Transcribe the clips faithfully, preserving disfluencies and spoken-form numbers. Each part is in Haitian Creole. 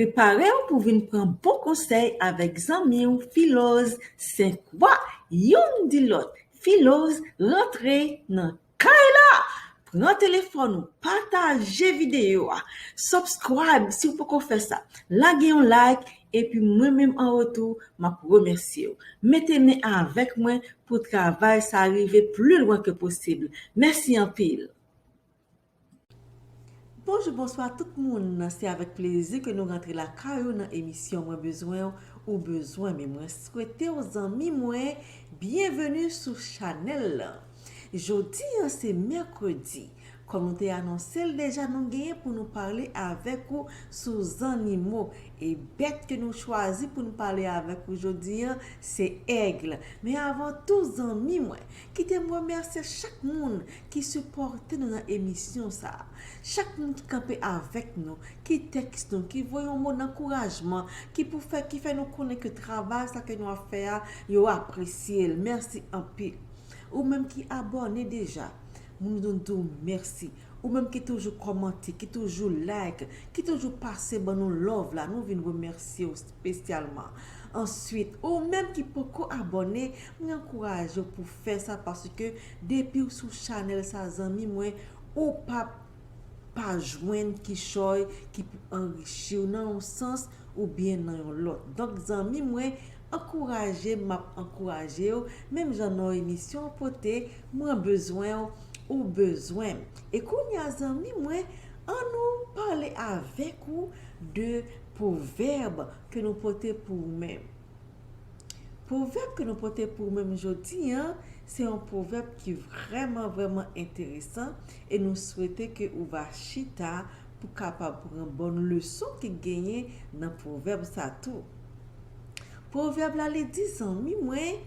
Prepare w pou vin pran bon konsèy avèk zanmi w Filoz Senkwa. Youn di lòt, Filoz rantre nan kay la! Pran telefòn ou, pataje videyo a, subscribe si w poko fè sa, lage yon like, epi mwen menm an retou, m ap remèsye w. Mete men avèk mwen pou travay sa rive pli lwen ke posib. Mèsi anpil! Bonjou, bonswa tout moun. Se avèk plezi ke nou rantre lakay ou nan emisyon Mwen Bezwen w, ou bezwen m. Mwen swete w, zanmi mwen, byenveni sou chanèl lan. Jodi a se mèkredi. Kòm nou te anonse l deja, nou genyen pou nou pale avèk ou sou zannimo. E bèt ke nou chwazi pou nou pale avèk ou jodi a, se èg. Men avan tou, zanmi mwen, kite m remèsye chak moun ki sipòte nou nan emisyon sa a. Chak moun ki kanpe avèk nou, ki tèks nou, ki voye yon mo dankourajman, ki pou fè, ki fè nou konnen ke travay sa ke nou ap fè a, yo apresye l. Mèsi anpil. Ou menm ki abòne deja, nou di w mèsi. Ou menm ki toujou kòmante, ki toujou like, ki toujou pase ban nou love la, nou vin remèsye w espesyalman. Answit, ou menm ki poko abòne, mwen ankouraje w pou fè sa, paske depi w sou chanèl sa, zanmi mwen, ou p ap pa jwenn kichòy ki pou anrichi w nan yon sans oubyen nan yon lòt. Donk, zanmi mwen, ankouraje m, m ap ankouraje w, menm jan non emisyon an pote, Mwen Bezwen w, ou bezwen m. E kounye a, zanmi mwen, ann nou pale avèk ou de pwovèb ke nou pote pou ou menm. Pwovèb ke nou pote pou ou menm jodi a, se yon pwovèb ki vrèman, vrèman enteresan e nou swete ke ou va chita pou kapab pran bòn leson ki genyen nan pwovèb sa tou. Pwovèb la, li di, zanmi mwen,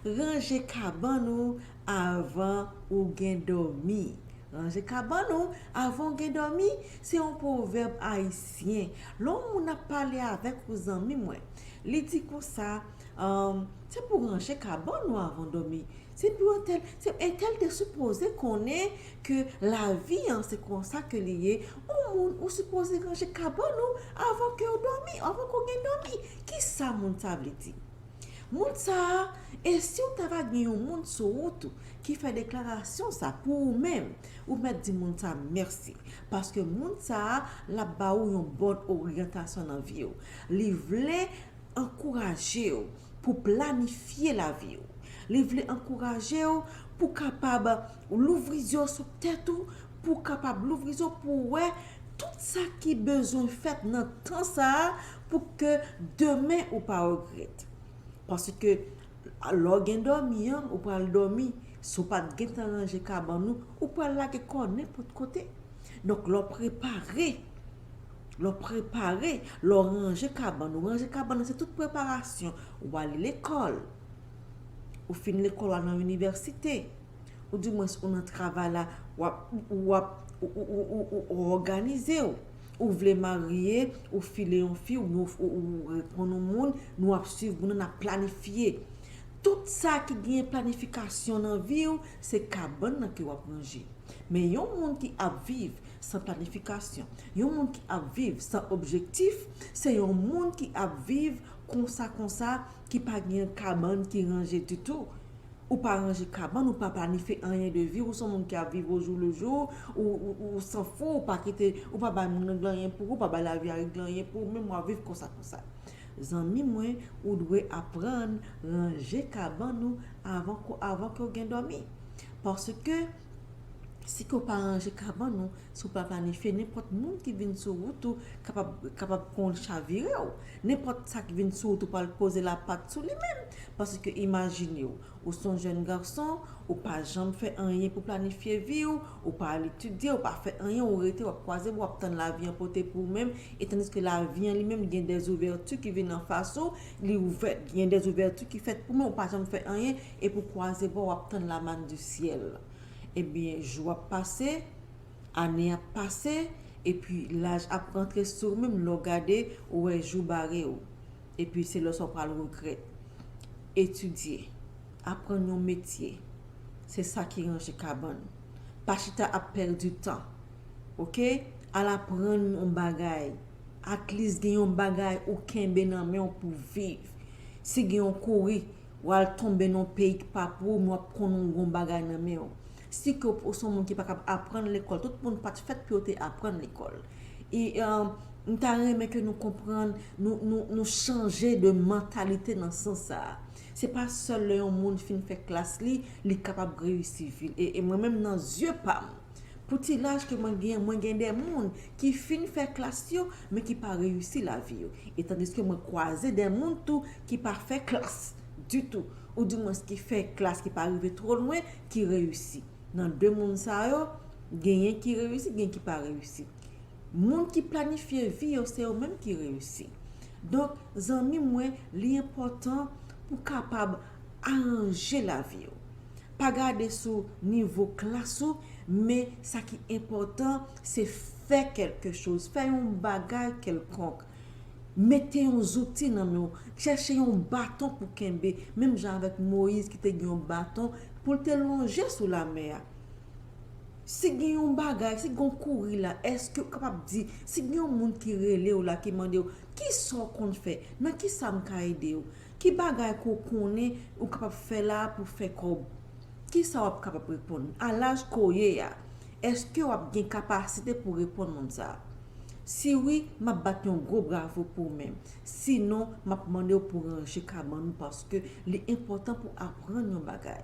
ranje kabann ou avan ou gen dòmi. Ranje kabann ou avan w gen dòmi, se yon pwovèb ayisyen. Lè yon moun ap pale avèk ou, zanmi mwen, li di konsa, um, se pou w ranje kabann ou avan w dòmi. Se pou entèl, se entèl te sipoze konnen ke lavi an se konsa ke li ye. Yon moun, ou sipoze ranje kabann ou avan ke w dòmi, avan ke w gen dòmi. Kisa moun sa vle di? Moun sa a, e si w ta va gen yon moun sou wout ou ki fè deklarasyon sa pou ou menm, ou mèt di moun sa mèsi. Paske moun sa a, l ap ba ou yon bòn oryantasyon nan vi w. Li vle ankouraje w pou planifye lavi w. Li vle ankouraje w pou kapab louvri zye w sou tèt ou, pou kapab louvri zye w pou w wè tout sa ki bezwen fèt nan tan sa a pou ke demen ou pa regrèt. Paske lè w gen dòmi an, ou pral dòmi. Si w pa t gentan ranje kabann ou, ou pral lage kò w nenpòt kote. Donk, lè w prepare, lè w prepare, lè w ranje kabann ou, ranje kabann nan se tout preparasyon. Ou ale lekòl, ou fin lekòl, ou al nan inivèsite, ou dimwens ou nan travay la, w ap, w ap, ou, ou òganize w. Ou vle marye, ou file yon fi, ou, ou, ou reponn yon moun, nou ap swiv moun nan, n ap planifye. Tout sa ki genyen planifikasyon nan vi w, se kabann nan ke w ap ranje. Men yon moun ki ap viv san planifikasyon, yon moun ki ap viv san objektif, se yon moun ki ap viv konsa, konsa, ki pa gen kabann ki ranje ditou. Ou pa ranje kabann, ou pa planifye anyen de vi w, ou se yon moun ki ap viv au jour le jour, ou, ou, ou s'en fout, ou pa kite, ou pa bay moun nan gen anyen pou ou, ou pa bay lavi a regle anyen pou ou, menm w ap viv konsa, konsa. Zanmi mwen, ou dwe aprann ranje kabann ou avan ke, avan ke w gen dòmi. Paske Si ke w pa ranje kabann ou, si w pa planifye, nenpòt moun ki vin sou wout ou kapab, kapab pran w chavire w. Nenpòt sa ki vin sou wout ou pral poze lapat sou li menm. Paske imajine w, ou se yon jèn gason, ou pa janm fè anyen pou planifye vi w, ou pa al etidye, ou pa fè anyen, ou rete, w ap kwaze bra, w ap tann lavi an pote pou ou menm, e tandiske lavi an li menm gen dèzouvèti ki vin anfas ou, li ouvè, gen dèzouvèti ki fèt pou ou menm, ou pa janm fè anyen, epi w kwaze bra, w ap tann la manne du ciel. Ebyen, jou ap pase, ane ap pase, epi laj ap rantre sou ou menm, lè w gade, ou wè jou bare w. Epi se lè sa w pral regrèt. Etidye, aprann yon metye, se sa ki ranje kabann. Pa chita ap pèdi tan, oke? Al aprann yon bagay. At least gen yon bagay ou kenbe nan men w pou viv. Si gen yon kouri, w al tonbe nan yon peyi ki pa pou ou, men w ap konn yon bon bagay nan men w. Si ke w se yon moun ki pa kab aprann lekòl, tout moun pa t fèt pou yo te aprann lekòl. E, um, m ta renmen ke nou konprann, nou, nou, nou chanje de mantalite nan sans sa a. Se pa sèl lè yon moun fin fè klas li, li kapab reyisi vi l. E, e mwen menm nan zye pa m, pou ti laj ke mwen genyen, mwen gen de moun ki fin fè klas yo, men ki pa reyisi lavi yo. E tandiske mwen kwaze de moun tou ki pa fè klas ditou, oudimwens ki fè klas ki pa rive twò lwen, ki reyisi. Nan de moun sa yo, genyen ki reyisi, genyen ki pa reyisi. Moun ki planifye vi yo, se yo menm ki reyisi. Donk, zanmi mwen, li enpòtan pou kapab aranje lavi w. Pa gade sou nivo klas ou, men sa ki enpòtan, se fè kèlke choz, fè yon bagay kèlkonk. Mete yon zouti nan men w, chèche yon baton pou kenbe, menm jan avèk Moyiz ki te gen yon baton pou l te lonje sou lamè a. Si gen yon bagay, si gen yon kouri la, èske w kapab di, si gen yon moun ki rele w la, ki mande w, "Kisa w konn fè? Nan kisa m ka ede w?" Ki bagay ke w konnen ou kapab fè la pou fè kòb? Kisa w ap kapab reponn? A laj ke w ye a, èske w ap gen kapasite pou reponn moun sa a? Si wi, m ap bat yon gwo bravo pou w menm. Sinon, m ap mande w pou ranje kabann ou paske li enpòtan pou aprann yon bagay.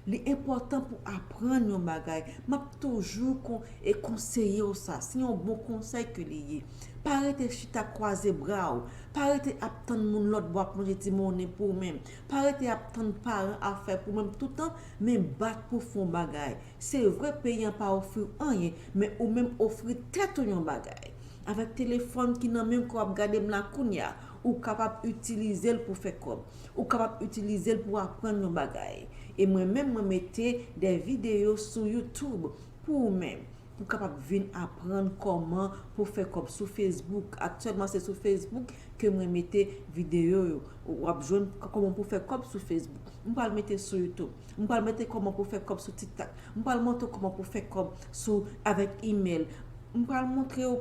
Li enpòtan pou aprann yon bagay. M ap toujou kon-, e konseye w sa. Se yon bon konsèy ke li ye. Pa rete chita kwaze bra w. Pa rete ap tann moun lòt bò ap manje ti monnen pou ou menm. Pa rete ap tann paran ap fè pou ou menm toutan, men bat pou fè yon bagay. Se vre, peyi an pa ofri w anyen, men ou menm ofri tèt ou yon bagay. Avèk telefòn ki nan men w ke w ap gade m la kounye a, ou kapab itilize l pou fè kòb. Ou kapab itilize l pou aprann yon bagay. E mwen menm, mwen mete de videyo sou YouTube pou ou menm, pou kapab vin aprann kòman pou fè kòb sou Facebook. Aktyèlman, se sou Facebook ke mwen mete videyo yo. W ap jwenn k-, kòman pou fè kòb sou Facebook. M pral mete sou YouTube. M pral mete kòman pou fè kòb sou TikTok. M pral montre w kòman pou fè kòb sou, avèk email. M pral montre w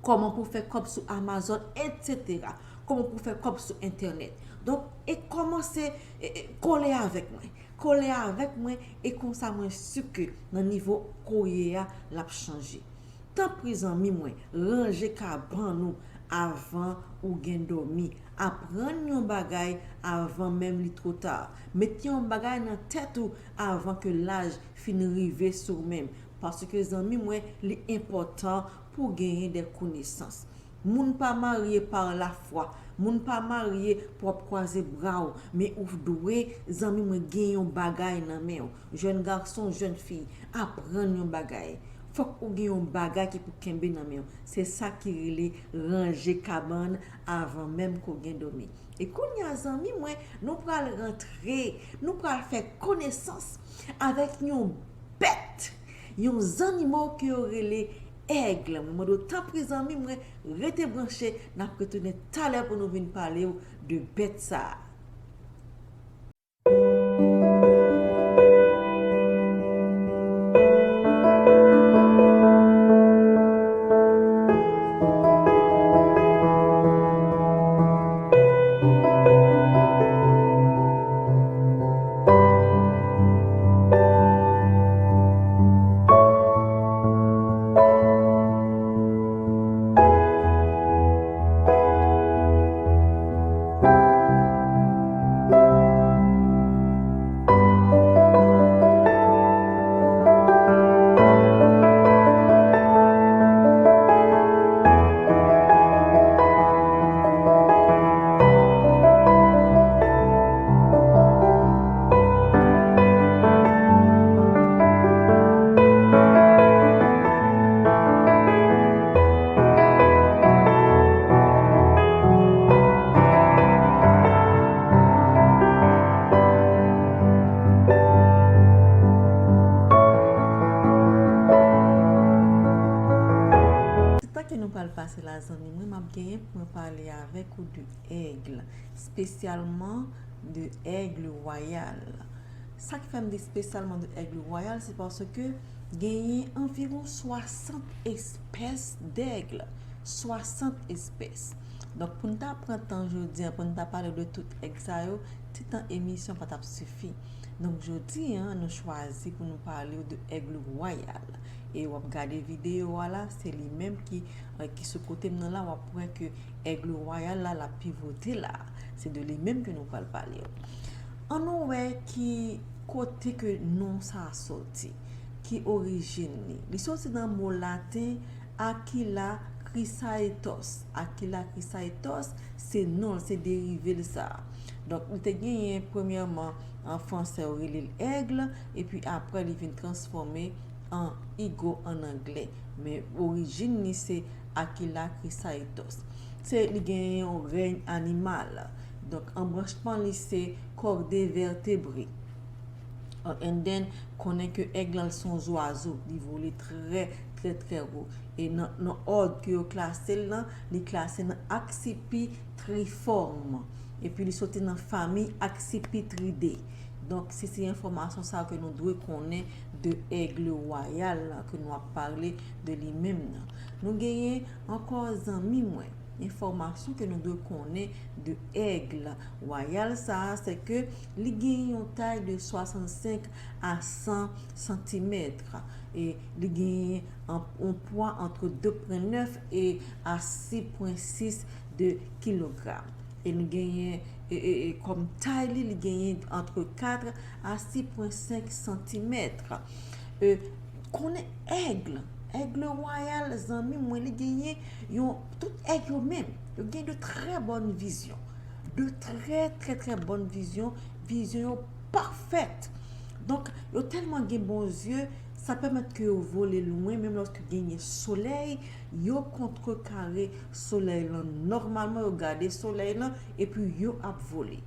kòman pou fè kòb sou Amazon, etsetera. Kòman pou fè kòb sou entènèt. Donk, e kòmanse, e, e, kole avèk mwen. Kole avèk mwen, e konsa mwen si ke nan nivo ke w ye a, l ap chanje. Tanpri, zanmi mwen, ranje kabann ou avan ou gen dòmi. Aprann yon bagay avan menm li twò ta. Mete yon bagay nan tèt ou avan ke laj fin rive sou ou menm. Paske, zanmi mwen, li enpòtan pou w genyen de konesans. Moun pa marye pa lafwa. Moun pa marye pou w ap kwaze bra w. Men ou dwe, zanmi mwen, gen yon bagay nan men w. Jèn gason, jèn fi, aprann yon bagay. Fòk ou gen yon bagay ki pou kenbe nan men w. Se sa ki rele ranje kabann avan menm ke w gen dòmi. E kounye a, zanmi mwen, nou pral rantre, nou pral fè konesans avèk yon bèt, yon zannimo ke yo rele èg. Mwen mande w, tanpri, zanmi mwen, rete branche, n ap retounen talè pou nou vin pale w de bèt sa a. Kote nou pral pase la, zanmi mwen, m ap genyen pou mwen pale avèk ou de èg, espesyalman de èg wayal. Sa k fè m di espesyalman de èg wayal, se paske genyen anviwon swasant espès dèg. Swasant espès. Donk, pou n ta pran tan jodi a, pou n ta pale de tout èg sa yo, ti tan emisyon pa t ap sifi. Donk, jodi a, nou chwazi pou nou pale w de èg wayal. E w ap gade videyo a la, se li menm ki, eh, ki sou kote m nan la, w ap wè ke èg wayal la, l ap pivote la. Se de li menm ke nou pral pale w. Ann nou wè ki kote ke non sa a soti, ki orijin li. Li soti nan mo laten Aquila chrysaetos. Aquila chrysaetos, se non l, se derive l sa. Donk, li te genyen premyèman an fransè, yo rele l aigle, epi apre li vin transfòme an eagle an anglè. Men orijin li se Aquila chrysaetos. Se, li genyen yon rèy animal. Donk, anbranchman li se cordée vertébrée. Uh, and then, konnen ke èg lan se yon zwazo, li vole trè, trè, trè wo. E nan, nan òd ke yo klase l lan, li klase nan Accipitriformes. Epi li soti nan fanmi Accipitridae. Donk, se, se enfòmasyon sa yo ke nou dwe konnen de èg wayal lan ke nou ap pale de li menm nan. Nou genyen ankò, zanmi mwen, enfòmasyon ke nou dwe konnen de èg wayal sa a, se ke li genyen yon tay de swasannsenk a san santimèt. E li genyen an, yon pwa ant de pwen nèf e a sis pwen sis de kilogram. E li genyen, e, e, e kòm tay li, li genyen ant kat a sis pwen senk santimèt. E, konnen èg, èg wayal, zanmi mwen, li genyen yon, tout èg yo menm, yo gen de trè bòn vizyon. De trè, trè, trè bòn vizyon. Vizyon yo pafèt. Donk, yo tèlman gen bon zye, sa pèmèt ke yo vole lwen, menm lòske genyen solèy, yo kontrekare solèy lan nòmalman, yo gade solèy lan, epi yo ap vole.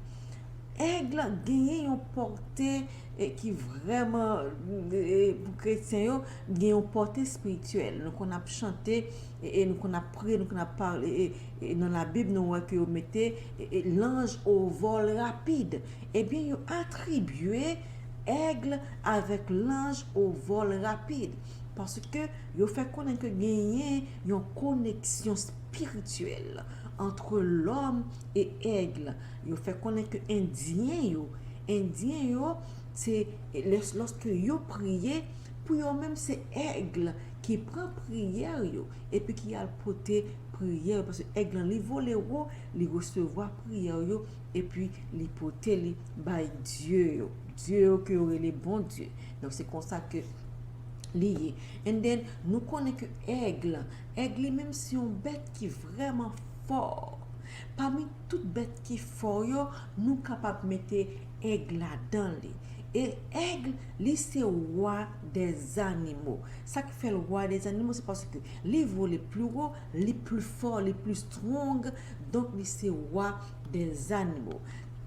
Èg genyen yon pòte, e, ki vrèman, e, pou kretyen yo, gen yon pòte espirityèl. Nou konn ap chante, e, e nou konn ap priye, nou konn ap pale, e, e nan Labib, nou wè ke yo mete, e, e, l'ange au vol rapide. Ebyen, yo atribye èg avèk l'ange au vol rapide. Paske yo fè konnen ke genyen yon koneksyon espirityèl entre l'homme et aigle. Yo fè konnen ke Endyen yo, Endyen yo, se lès-, lòske yo priye, pou yo menm se èg ki pran priyè yo, epi ki al pote priyè yo, paske èg lan, li vole wo, li resevwa priyè yo, epi li pote li bay Dye yo. Dye yo ke yo rele Bondye. Donk, se konsa ke li ye. And then, nou konnen ke èg, èg li menm se yon bèt ki vrèman fò. Pami tout bèt ki fò yo, nou kapab mete èg ladan li. E èg, li se wa dèzanimo. Sa k fè l wa dèzanimo, se paske li vole pli wo, li pli fò, li pli strong, donk li se wa dèzanimo.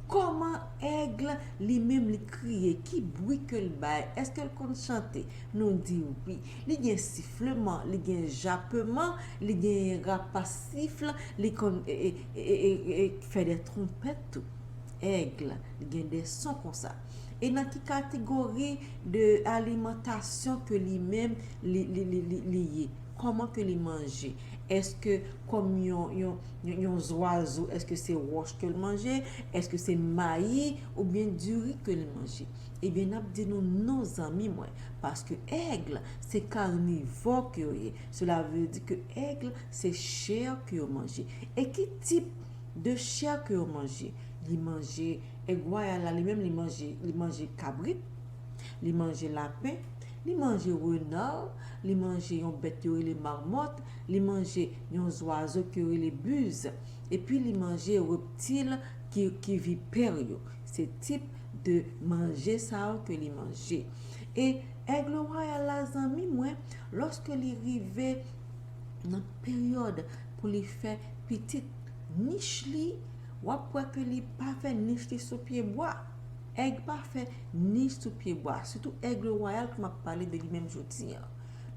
Kòman èg li menm li kriye? Ki bri ke l bay? Èske l konn chante? Nou di wi. Li gen sifleman, li gen japeman, li gen rapasifl, li konn, e, e, fè de twonpèt tou. Èg, li gen de son konsa. E nan ki kategori de alimantasyon ke li menm li, li, li, li, li ye? Kòman ke li manje? Èske kòm yon, yon, yon, yon zwazo, èske se wòch ke l manje? Èske se mayi oubyen diri ke li manje? Ebyen, n ap di nou non, zanmi mwen, paske èg, se karnivò ke yo ye. Cela veut dire que èg, se chè ke yo manje. E ki tip de chè ke yo manje? Li manje, èg wayal la, li menm, li manje, li manje kabrit, li manje lapen, li manje rena, li manje yon bèt yo rele mamòt, li manje yon zwazo ke yo rele biz, epi li manje reptil ki, ki vipè yo. Se tip de manje sa yo ke li manje. E èg wayal la, zanmi mwen, lòske li rive nan peryòd pou li fè pitit, nich li, w ap wè ke li pa fè nich li sou pye bwa. Èg pa fè nich sou pye bwa, sitou èg wayal ke m ap pale de li menm jodi a.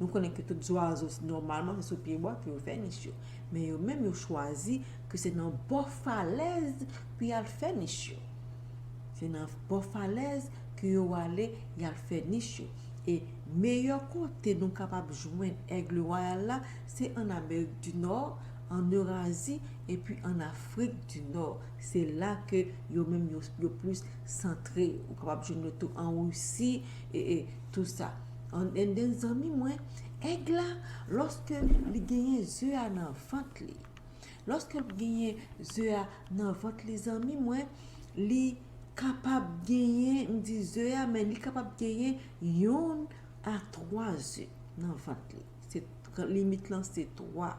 Nou konnen ke tout zwazo, nòmalman, se sou pye bwa ke yo fè nich yo. Men yo menm, yo chwazi ke se nan bò falèz pou y al fè nich yo. Se nan bò falèz ke yo ale, y al fè nich yo. E meyè kote nou kapab jwenn èg wayal la, se ann Amerik di Nò, ann Erazi, epi ann Afrik di Nò. Se la ke yo menm yo, yo plis santre. Ou kapab jwenn yo tou ann Risi, e, e tou sa. And then, zanmi mwen, èg la, lòske li genyen ze a nan vant li, lòske l genyen ze a nan vant li, zanmi mwen, li kapab genyen, m di ze a, men li kapab genyen yonn a twa ze nan vant li. Se, limit lan se twa.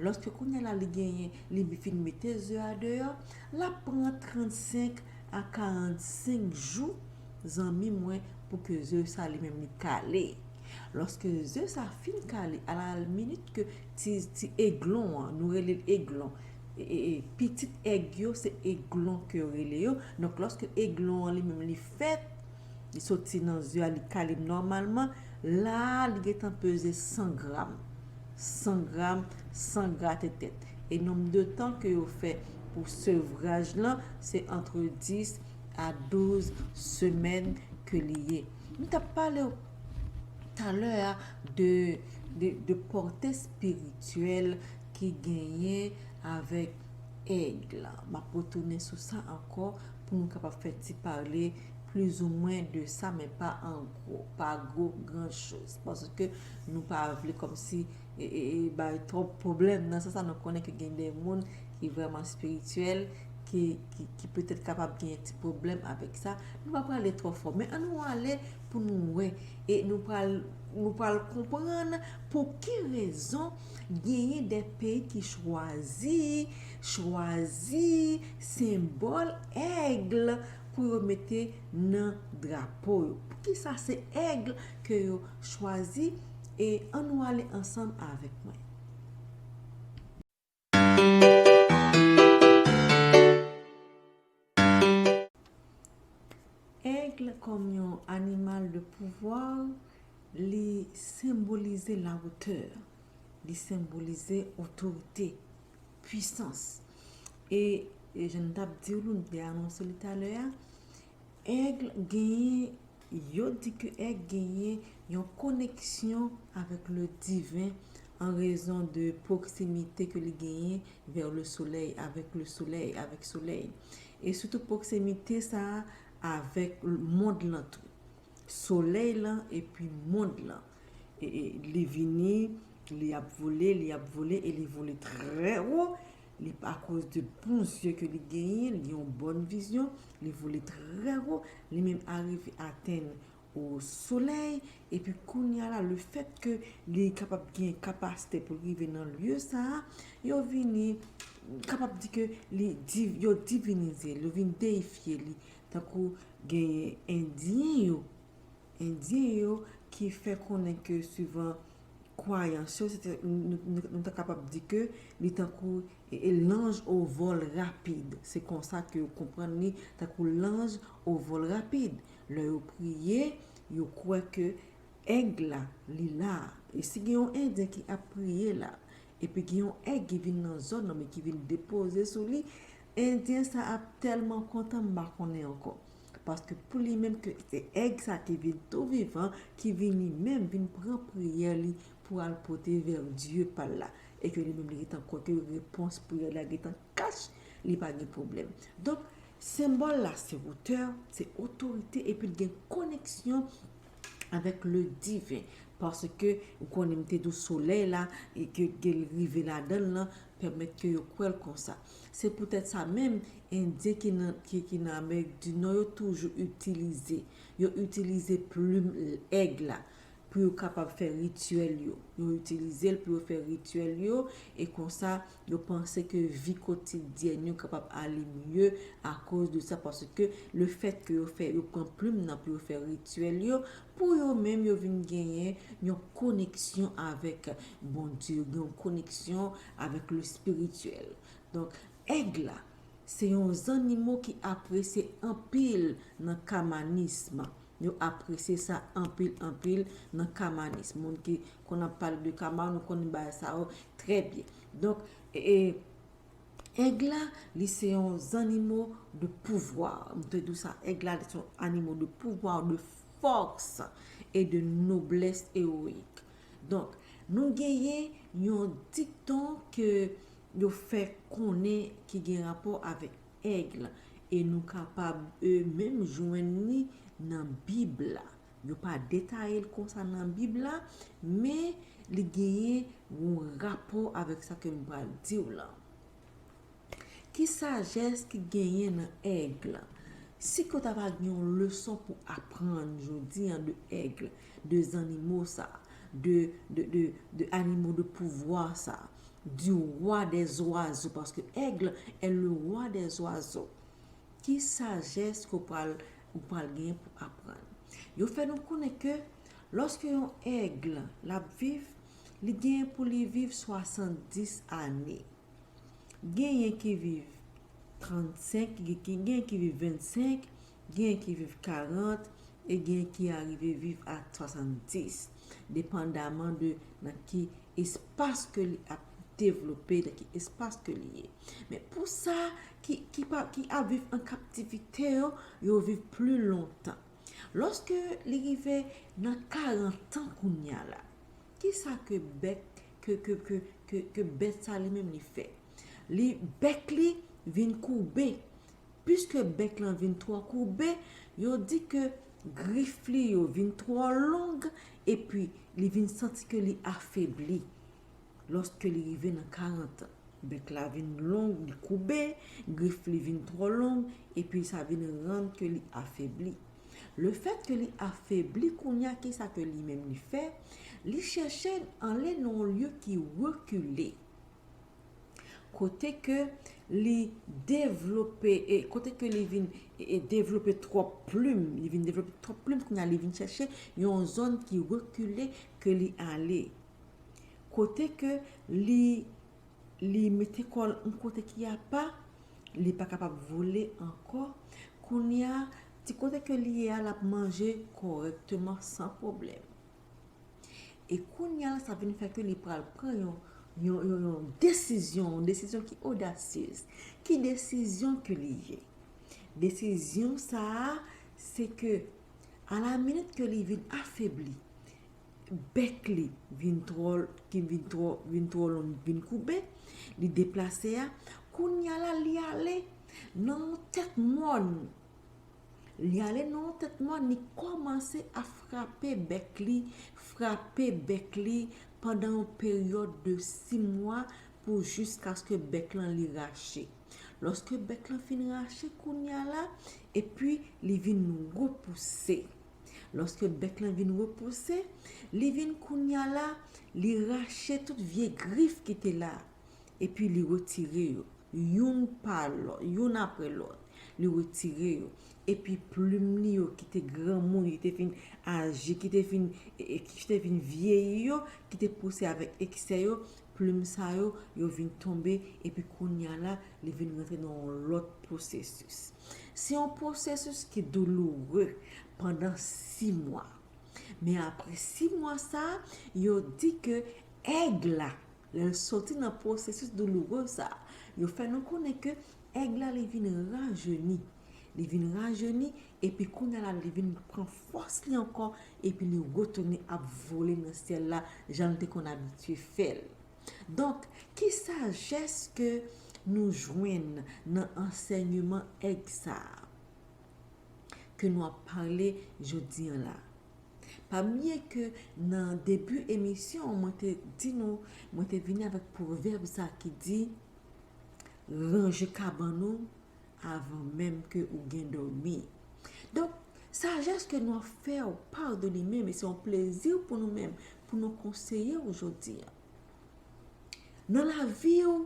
Lòske kounye a la li genyen, li fin mete ze a deyò, l ap pran trannsenk a karannsenk jou, zanmi mwen, pou ke ze sa li menm li kale. Lòske ze sa fin kale, a la minit ke ti, ti eglon an, nou rele l eglon, e, e, e, pitit èg yo, se eglon ke yo rele yo. Donk, lòske eglon an li menm li fèt, li soti nan ze a, li kale nòmalman, la a, li gentan peze san gram. San gram, san grate tèt. E nonb de tan ke yo fè pou sevraj lan, se antre dis a douz semèn ke li ye. M t ap pale w talè a de, de, de pòte espirityèl ki genyen avèk èg la. M ap retounen sou sa ankò pou nou kapab fè ti pale plizoumwen de sa, men pa an gwo, pa gwo gran choz. Paske nou pa vle kòmsi e, e, e bay twòp pwoblèm. Nan sans sa, nou konnen ke gen de moun ki vrèman espirityèl, ki, ki, ki petèt kapab gen ti pwoblèm avèk sa. Nou pa prale twò fò, men ann nou ale pou nou wè. E nou pral, nou pral konprann pou ki rezon genyen de peyi ki chwazi, chwazi senbòl èg pou yo mete nan drapo yo. Poukisa se èg ke yo chwazi? E ann nou ale ansanm avèk mwen. Èg kòm yon animal de pouvwa, li senbolize lawotè, li senbolize otorite, pwisans. E, e jan n t ap di w, nou te anonse li talè a, èg genyen, yo di ke èg genyen yon koneksyon avèk le diven an rezon de pwoksimite ke li genyen vers le soleil, avèk le soleil, avèk solèy. E sitou pwoksimite sa a avèk mond lan tou. Solèy lan epi mond lan. E, e, li vini, li ap vole, li ap vole, e li vole trè wo. Li, akoz de bon zye ke li genyen, li gen yon bòn vizyon, li vole trè wo, li menm arive atenn o solèy, epi kounye a la, le fèt ke li kapab gen kapasite pou l rive nan lye sa a, yo vini, kapab di ke li div-, yo divinize l, yo vin deyifye li, tankou genyen Endyen yo, Endyen yo ki fè konnen ke swivan kwayans yo, se te, nou, nou, nou ta kapab di ke li tankou, e, e, l'ange au vol rapide. Se konsa ke yo konprann li, tankou l'ange au vol rapide. Lè yo priye, yo kwè ke èg la, li la. E si gen yon Endyen ki ap priye la, epi gen yon èg ki vin nan zòn nan, men ki vin depoze sou li, Endyen sa ap tèlman kontan, m pa konnen ankò. Paske pou li menm ke se èg sa ki vin tou vivan, ki vini menm vin pran priyè li pou al pote vè Dye pa l la. E ke li menm li gentan kwè ke repons priyè la gentan kach, li pa gen pwoblèm. Donk, senbòl la se wotè, se otorite, epi l gen koneksyon avèk le diven. Paske ou konnen m te di w solèy la, e ke, ke l rive ladan l lan, pèmèt ke yo kwè l konsa. Se poutèt sa menm, Endyen ki nan, ki, ki nan Amerik di Nò yo toujou itilize, yo itilize plim èg la pou yo kapab fè rityèl yo. Yo itilize l pou yo fè rityèl yo, e konsa, yo panse ke vi kotidyèn yo kapab ale mye akoz de sa, paske le fèt ke yo fè, yo pran plim nan pou yo fè rityèl yo, pou yo menm yo vin genyen yon koneksyon avèk Bondye, yon koneksyon avèk le spirityèl. Donk, èg la, se yon zannimo ki apresye anpil nan kamanism. Yo apresye sa anpil, anpil nan kamanis. Moun ki konn ap pale de kama, nou konn bagay sa yo trè byen. Donk, e, e, èg la, li se yon zannimo de pouvwa. M te di w sa, èg la, li se yon animo de pouvwa, de fòs e de noblès ewoyik. Donk, nou genyen yon dikton ke yo fè konnen ki gen rapò avèk èg, e nou kapab, e, menm jwenn li nan Bib la. Yo pa detaye l konsa nan Bib la, men li genyen yon rapò avèk sa ke m pral di w lan. Ki sajès ki genyen nan èg la? Si ke w ta va gen yon leson pou aprann jodi an de èg, de zannimo sa, de, de, de, de animo de pouvwa sa, du roi des oiseaux, paske aigle est le roi des oiseaux. Ki sajès ke w pral, ou pral genyen pou aprann? Yo fè nou konnen ke lòske yon èg l ap viv, li genyen pou li viv swasanndis ane. Genyen ki viv trannsenk, gen- gen- genyen ki viv vennsenk, genyen ki viv karant, e genyen ki arive viv a swasanndis, depandaman de nan ki espas ke li ap devlope, nan ki espas ke li ye. Men pou sa ki, ki, pa, ki ap viv an kaptivite yo, yo viv pli lontan. Lòske li rive nan karant an kounye a la, kisa ke bèk, ke, ke, ke, ke, ke bèt sa li menm li fè? Li, bèk li vin koube. Piske bèk lan vin twò koube, yo di ke grif li yo vin twò long, epi li vin santi ke li afebli. Lòske li rive nan karant an, bèk la vin long, li koube, grif li vin twò long, epi sa vin rann ke li afebli. Lefèt ke li afebli kounye a, kisa ke li menm li fè? Li chèche ale nan yon lye ki rekile. Kote ke li devlope, e kote ke li vin, e, e devlope twòp plim, li vin devlope twòp plim, kounye a li vin chèche yon zòn ki rekile ke li ale. Kote ke li, li mete kò l yon kote ki apa, li pa kapab vole ankò. Kounye a, ti kote ke li ye a, l ap manje kòrèkteman, san pwoblèm. E kounye a la, sa vin fè ke li pral pran yon, yon, yon, yon desizyon, yon desizyon ki odasyez. Ki desizyon ke li ye? Desizyon sa a, se ke, alaminit ke li vin afebli, bèk li vin twò, ki vin twò, vin twò long, vin koube, li deplase a, kounye a la, li ale nan yon tèt mòn. Li ale nan yon tèt mòn, li kòmanse ap frape bèk li, frape bèk li pandan yon peryòd de sis mwa pou jiskaske bèk lan li rache. Lòske bèk lan fin rache kounye a la, epi li vin repouse. Lòske bèk lan vin repouse, li vin kounye a la, li rache tout vye grif ki te la, epi li retire yo, youn pa lòt, youn apre lòt. Li retire yo. Epi plim li yo ki te granmoun, ki te fin aji, ki te fin, e, e, ki te fin vyeyi yo, ki te pouse avèk eksè yo, plim sa yo, yo vin tonbe, epi kounye a la, li vin rantre nan yon lòt pwosesis. Se yon pwosesis ki douloure pandan sis mwa. Men apre sis mwa sa, yo di ke èg la, lè l soti nan pwosesis douloure sa, yo fè nou konnen ke èg la, li vin rajeni. Li vin rajeni, epi kounye a la, li vin pran fòs li ankò, epi li retounen ap vole nan syèl la, jan l te konn abitye fè l. Donk, ki sajès ke nou jwenn nan ansèyman èg sa a ke nou ap pale jodi an la? Pa bliye ke nan debi emisyon an, mwen te di nou, mwen te vini avèk pwovèb sa ki di, ranje kabann ou avan menm ke ou gen dòmi. Donk, sajès ke nou ap fè w pa de li menm, e se yon plezi pou nou menm, pou nou konseye w jodi an. Nan lavi w,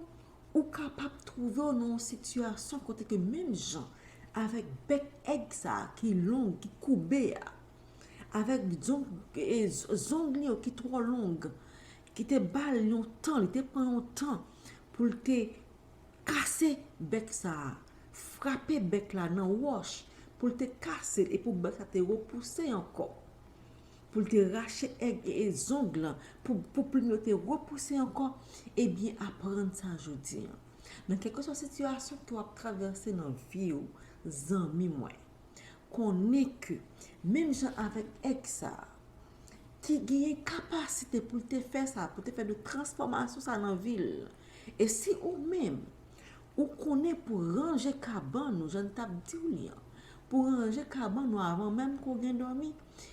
ou kapab twouve w nan yon sitiyasyon kote ke menm jan avèk bèk èg sa a ki long, ki koube a, avèk zong, e, z-, zong li yo ki twò long, ki te ba l yon tan, li te pran yon tan pou l te kase bèk sa a, frape bèk la nan wòch, pou l te kase l e pou bèt sa te repouse ankò, pou l te rache èg e, e zong lan, pou, pou plim yo te repouse ankò, ebyen, aprann sa jodi a. Nan kèlkeswa sitiyasyon ke w ap travèse nan vi w, zanmi mwen, konnen ke menm jan avèk èg sa a, ki genyen kapasite pou l te fè sa, pou l te fè de transfòmasyon sa nan vi l. E si ou menm, ou konnen pou ranje kabann ou, jan n t ap di w li an, pou ranje kabann ou avan menm ke w gen dòmi,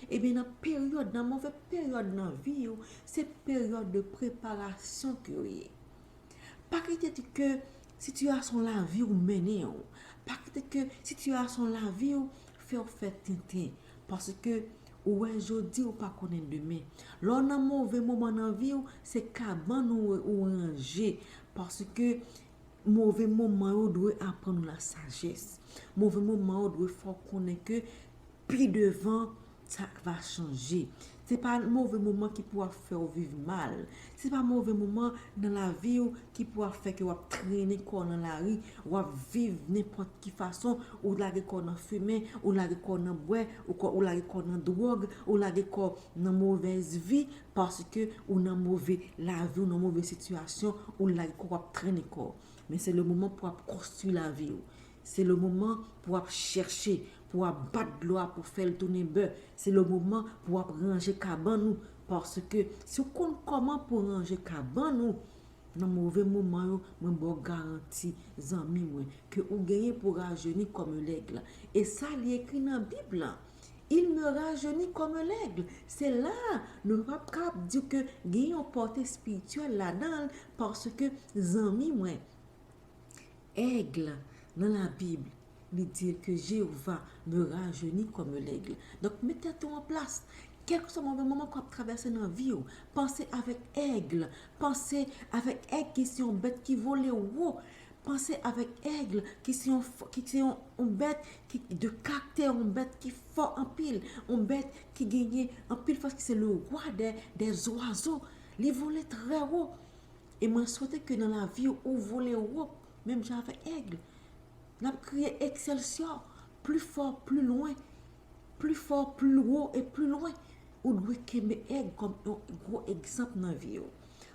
ebyen nan peryòd, nan move peryòd nan vi w, se peryòd de preparasyon ke yo ye. Pa kite ke sitiyasyon lavi w mennen w. Pa kite ke sitiyasyon lavi w fè w fè tenten. Paske ou wè jodi, ou pa konnen demen. Lè w nan move moman nan vi w, se kabann ou, ou ranje. Paske move moman yo dwe aprann ou la sajès. Move moman yo dwe fè w konnen ke pi devan, sa va chanje. Se pa move moman ki pou ap fè w viv mal. Se pa move moman nan lavi w ki pou ap fè ke w ap trennen kò w nan lari, w ap viv nenpòt ki fason, ou lage kò w nan fimen, ou lage kò w nan bwè, ou kò, ou lage kò w nan dwòg, ou lage kò w nan movèz vi, paske ou nan move lavi, ou nan move sitiyasyon, ou lage kò w ap trennen kò w. Men se le moman pou w ap konstwi lavi w. Se le moman pou w ap chèche, pou w ap bat dlo a pou fè l tounen bè. Se le moman pou w ap ranje kabann ou. Paske si w konn kòman pou ranje kabann ou, nan move moman yo, mwen ba w garanti, zanmi mwen, ke ou genyen pou rajeni kòm lèg la. E sa li ekri nan Bib lan. Il me rajeunit comme l'aigle. Se la, nou p ap kab di ke gen yon pòte espirityèl ladan l, paske, zanmi mwen, èg, nan Labib, li di ke Jewova me rajeunit comme l'aigle. Donk, met tèt ou an plas. Kèlkeswa move moman ke w ap travèse nan vi w, panse avèk èg. Panse avèk èg ki se yon bèt ki vole wo. Panse avèk èg ki se yon, ki se yon, yon bèt ki de karaktè, yon bèt ki fò anpil, yon bèt ki genyen anpil fòs, ki se le roi des, des oiseaux. Li vole trè wo. E mwen swete ke nan lavi w, ou vole wo, menm jan avèk èg. L ap kriye Excelsior, plus fort, plus loin, plus fort, plus haut et plus loin. Ou dwe kenbe èg kòm yon gwo egzanp nan vi w.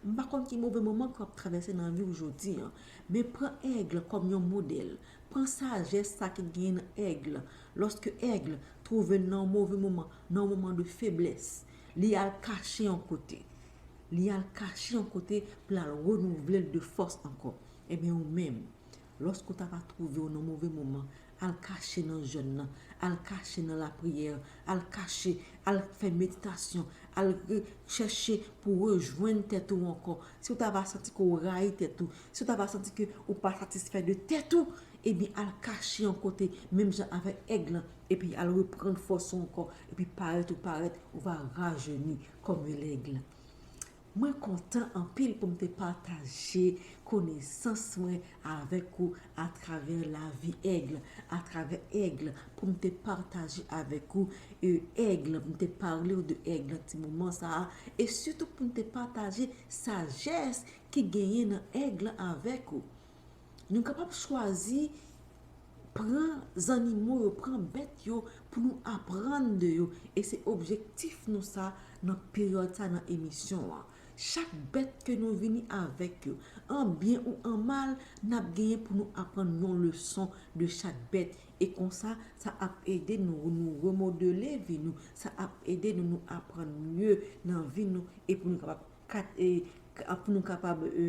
M pa konn ki move moman ke w ap travèse nan vi w jodi a, men pran èg kòm yon modèl. Pran sajès sa ki genyen nan èg. Lòske èg twouve l nan yon move moman, nan yon moman de feblès, li al kache yon kote. Li al kache yon kote pou l al renouvle l de fòs ankò. Ebyen, ou menm, lòske w ta va twouve w nan move moman, al kache nan jèn nan, al kache nan lapriyè, al kache, al fè meditasyon, al re-, chèche pou rejwenn tèt ou ankò. Si w ta va santi ke w rayi tèt ou, si w ta va santi ke ou pa satisfè de tèt ou, ebyen, al kache yon kote, menm jan avèk èg lan, epi al reprann fòs ou ankò, epi parèt ou parèt, ou va rajeni kòm lèg. Mwen kontan anpil pou m te pataje konesans mwen avèk ou atravè lavi èg, atravè èg, pou m te pataje avèk ou, e, èg, pou m te pale w de èg nan ti moman sa a, e sitou pou m te pataje sajès ki genyen nan èg lan avèk ou. Nou kapab chwazi pran zannimo yo, pran bèt yo pou nou aprann de yo. E se objektif nou sa nan peryòd sa nan emisyon an. Chak bèt ke nou vini avèk yo, an byen ou an mal, n ap genyen pou nou aprann yon leson de chak bèt. E konsa, sa ap ede nou, nou remodele vi nou. Sa ap ede nou, nou aprann mye nan vi nou. E pou nou kapab kat-, e, pou nou kapab, e,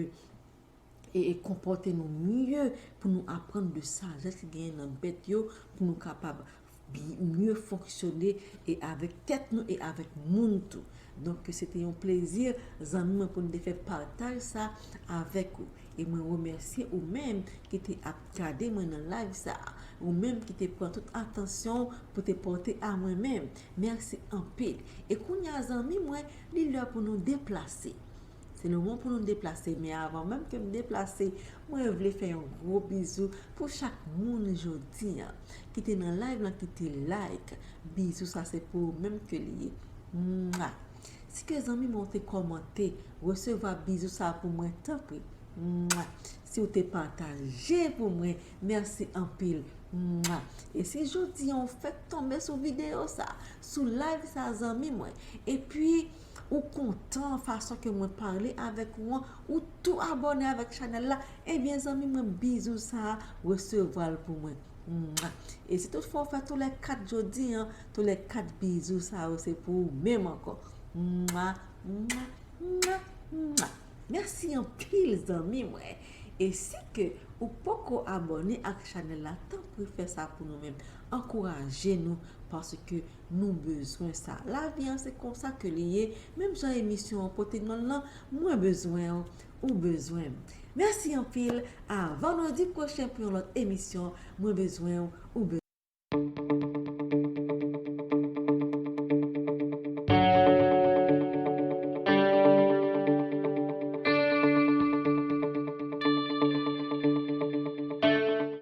e, e konpòte nou mye, pou nou aprann de sajès ki genyen nan bèt yo, pou nou kapab bi-, mye fonksyone e avèk tèt nou e avèk moun tou. Donk, se te yon plezi, zanmi mwen, pou n te fè pataj sa avèk ou. E mwen remèsye ou menm ki te ap gade mwen nan live sa, ou menm ki te pran tout atansyon pou te pòte a mwen menm. Mèsi anpil. E kounye a, zanmi mwen, li lè pou nou deplase. Se le moman pou nou deplase, men avan menm ke m deplase, mwen vle fè yon gwo bizou pou chak moun jodi a ki te nan live lan, ki te like. Bizou sa se pou ou menm ke li ye. Mwa. Si ke zanmi mwen ou te kòmante, resevwa bizou sa pou mwen, tanpri. Mwa. Si ou te pataje pou mwen, mèsi anpil. Mwa. E si jodi an ou fèk tonbe sou videyo sa, sou live sa, zanmi mwen, epi ou kontan fason ke mwen pale avèk ou an, ou tou abòne avèk chanèl la, ebyen, zanmi mwen, bizou sa a, resevwa l pou mwen. Mwa. E si toutfwa ou fè toulèkat jodi an, toulèkat bizou sa yo se pou ou menm ankò. Mwa, mwa, mwa, mwa. Mèsi anpil, zanmi mwen. E si ke ou poko abòne ak chanèl la, tanpri fè sa pou nou menm. Ankouraje nou, paske nou bezwen sa. Lavi an se konsa ke li ye. Menm jan emisyon an pote non l lan, mwen bezwen w, ou bezwen m. Mèsi anpil. A vandredi pwochen pou yon lòt emisyon. Mwen bezwen w, ou bezwen